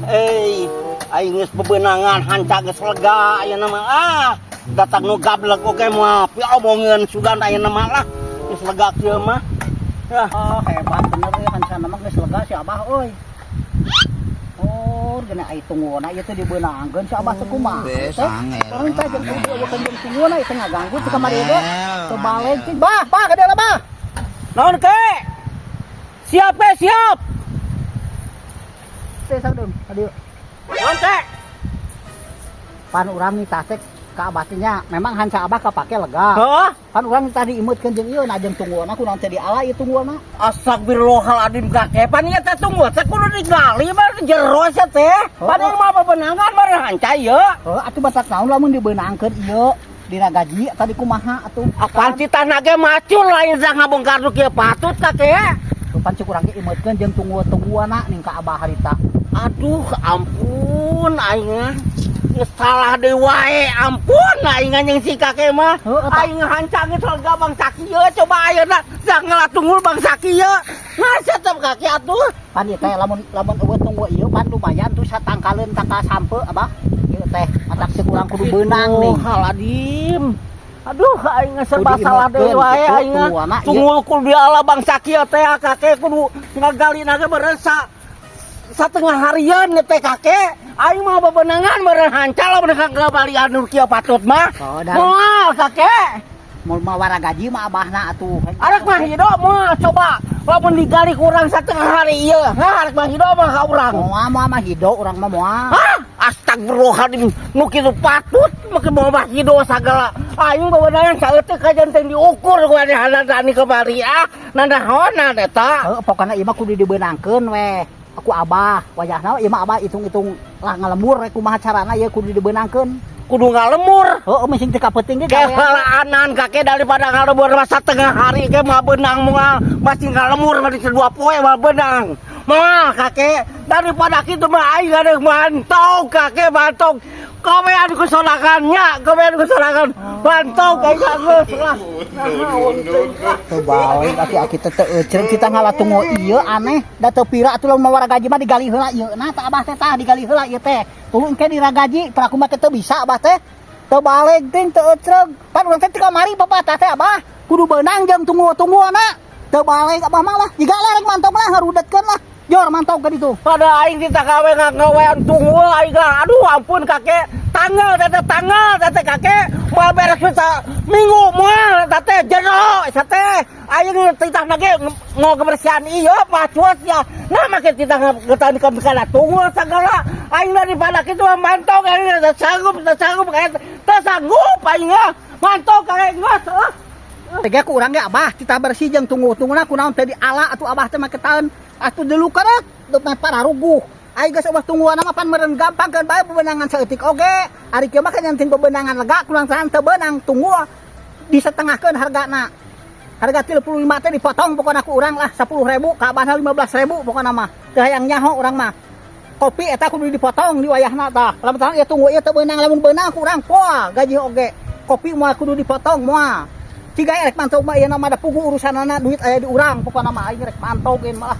Eh, aing geus bebenangan hanca geus lega ayeuna mah, ah. Datang nu gablek oge moal piobongeun sugan ayeuna mah lah. Geus lega kieu mah. Ah. Oh, hebat bener euy, hancana mah geus lega si Abah euy. Oh, geuning ai tunggulna ieu teh dibeunangkeun si Abah teh kumaha Bes, teh? angel. Orang teh jeung kudu eueuh jeung tunggulna ieu teh ngaganggu teh kamari ge. Teu balik cing. Bah, bah ka dieu lah, Bah. Naon ke? Siap ke, siap. Teh sadeum ka dieu. Naon ke? Pan urang nitah teh ka Abah teh nya, memang hanca Abah kapake lega. Heuh? Pan urang tadi imutkeun jeung ieu na jeung tunggulna, kunaon teh diala ieu tunggulna? Astagfirullahaladzim, kakek, pan ieu teh tunggu teh kudu digali mah jero sia teh. Pan ieu mah bebenangan mah hanca ieu. Heuh, atuh batak naon lamun dibeunangkeun ieu diragaji tadi kumaha atuh? Apaan titah ge macul lain sah ngabongkar nu kieu patut, kakek. Tuh pan cik urang ge imutkeun jeung tunggul-tunggulna ning ka Abah harita. Aduh, ampun aing mah. Geus salah deui wae, ampun aing jeung si kakek mah. Heuh, eta. Aing hanca geus lega bangsa kieu, coba ayeuna sah ngala tunggul bangsa kieu. Nah, tetep kakek atuh. Pan ieu teh lamun lamun eueuh tunggul ieu pan lumayan tuh satangkaleun tangkal sampe, Abah. Ieu teh matak cek urang kudu beunang nih. Astagfirullahaladzim. Aduh, aing serba Kudu salah deui diimutkeun wae gitu, aing mah. tungguana, ieu. Tunggul kudu diala bangsa kieu teh, kakek kudu ngagali ge beureun sa satengah harian teh, kakek. Aing mah bebenangan beureun hanca lah bener ngabalian nu kieu patut mah. Oh, dan Moal, kakek. Mun mah gaji mah abahna atuh. Arek mah hido moal coba lamun digali kurang setengah hari ieu. Hah, arek mah hido mah ka urang. Moal, moal mah hido urang mah moal. Hah? Astagfirullahaladzim, nu kitu patut make mau mah hido sagala. Aing bebenangan saeutik kajian teh diukur ku anehana tani kemari ah. Nanahonan eta? Heuh, pokona ieu mah kudu dibeunangkeun weh. Aku abah, wayahna ieu mah abah hitung-hitung lah ngalembur we kumaha carana ieu kudu dibeunangkeun. Kudu ngalemur. Heuh, mesti teu kapenting ge gawean. Kehelaanan kakek daripada ngalembur masa setengah hari ke mah benang moal masih ngalemur mah di dua poe mah benang. Moal, kakek, daripada kitu mah aing ada mantau, kakek, mantau. Kawean ku sorangannya, kawean ku sorangan. Mantau kayak geus lah. Teu balik aki-aki teh teu euceun kita ngalah tunggu ieu aneh da teu pira atuh lamun mawara gaji mah digali heula ieu na tah, abah teh, tah digali heula ieu teh. Tuluy engke diragaji peraku mah teh teu bisa abah teh. Teu balik ting teu euceun. Pan urang teh ti kamari papatah teh abah kudu beunang jeung tunggu-tungguna. Teu balik abah mah lah. Jiga lah rek mantau lah ngarudetkeun lah. Jor mantau ka ditu. Pada aing kita kawe ngawean tunggu aing lah. Aduh, ampun kakek. Tanggal teh, tanggal teh, kakek. Moal beres bisa minggu moal teh jero teh. Aing titah ge mau kebersihan ieu pacuat ya. Nah, make titah ngetan ke kana tunggul segala. Aing daripada kitu mah mantau aing teu sanggup, teu sanggup kakek, teu sanggup aing mah. Mantau kakek geus ah. Tega ku urang ge abah titah bersih jeung tunggu-tungguna kunaon teh diala atuh abah teh make taeun atuh diluka teu meh pararuguh. Ai geus abah tungguan mah pan meureun gampang keun bae bebenangan saeutik oge. Ari kieu mah kan yang penting bebenangan lega kurang tahan teu beunang tunggu disetengahkeun hargana. Harga 35 teh dipotong pokona ku urang lah 10.000 ka abahna 15.000 pokona mah. Teu hayang nyaho urang mah. Kopi eta kudu dipotong di wayahna tah. Lamun tah ieu tunggu ieu teu beunang, lamun beunang ku urang poa gaji oge. Kopi moal kudu dipotong moal. Ciga rek mantau mah ieu mah da puguh urusanana duit aya di urang pokona mah aing rek mantau geun malah.